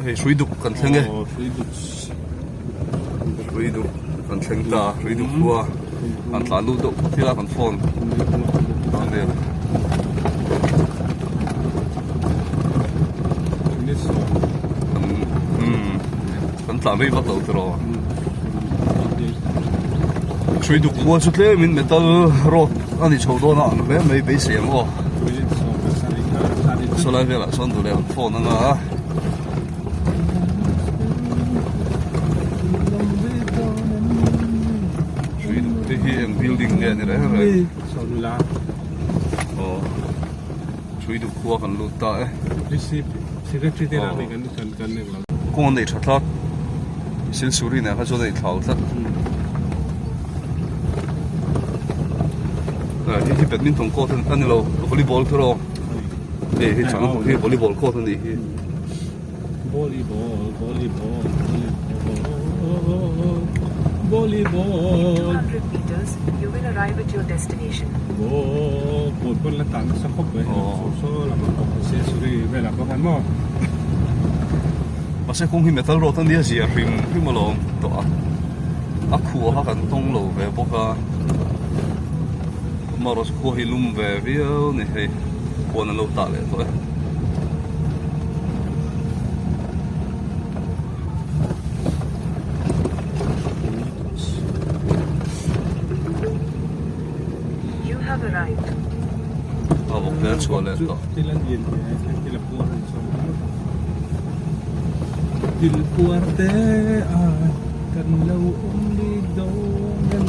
Hei Hruiduk kan thleng e. Hruiduk kan thleng ta Hruiduk khua kan tlan lut deuh phawt ila kan phone a vel. Kan tlan rei vak lo tiraw. Hruiduk khua chu tlemin metal road a ni chho dawn a ang hle mai beisei ang aw. Sawlai velah sawn duh leh an phone anga a. Hruiduk te hi eng building nge ni reng reng. Aw Hruiduk khua kan lut ta e. Kawng an nei tha tlat. Silsuri nen kha chuan a inthlau tlat. Hei hi badminton court a ni lo volleyball kher aw hei hi chang hi volleyball court a nih hi. Volleyball volleyball volleyball volleyball 200 meters you will arrive at your destination. Aw pawn pawn la tan nasa khawp mai saw saw lam ah pawh silsuri velah pawh khan maw. Mahse kawng hi metal road a nia zia hrim hrim alawm tawh a a khuah kha kan tawng lo ve bawk a amaherawh chu khua hi lum ve viau a ni hei huan an lo tah leh tawh e. You have arrived. A vawk te an chhuah leh tawh. Thil puar te a kan lo awm bik dawn em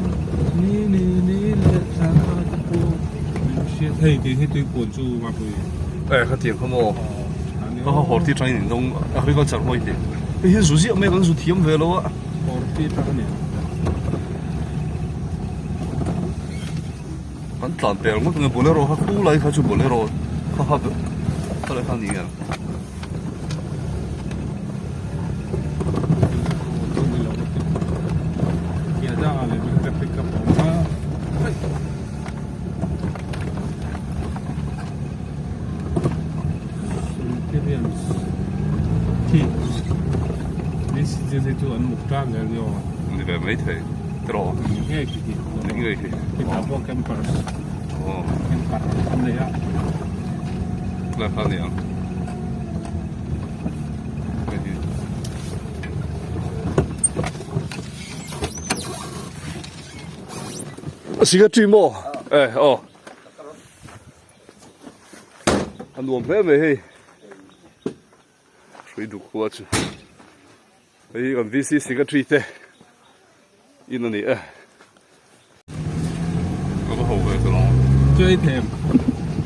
ni ni ni leh thla te pawh min hriat hei tih hi tui puan chu a pui e khatiang kha maw ka ha horti tangin in dawng agriculture hawi tih hei hi zu ziah mai kan zu thiam ve lo a horti tang a ni Kan tlan pel ngawt ang e bolero kha khu lai kha chu bolero kha kha kha lai kha ni ang. Ni ve mai thei tiraw. Ni ngei hi. Aw. Lai kha ni ang. Hei hi. Secretary maw? Eh aw. A nuam hle mai hei. Hrui duk khua chu. Hei hi kan VC secretary te in a ni e. Ka va ho ve ka lo. Chu ei thei em?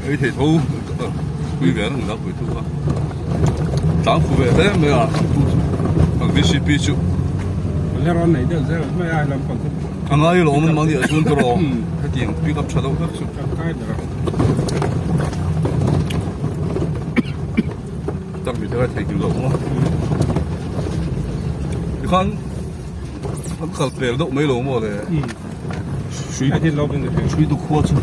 Ei thei tho. Pui ve reng la pui thu a. Tlang khu ve hle mai a kan VCP chu. Le rawn nei deuh zel mai a lam pang chu. A ngai lo awm an mahni ah chuan ka rawh. Hetiang pick up tha deuh hlek chu. Tangkai ber a. Tak mi te ka thei duh loh maw. Tikhan an kal pel deuh mai lo maw le. Hrui hrui duk khua chu.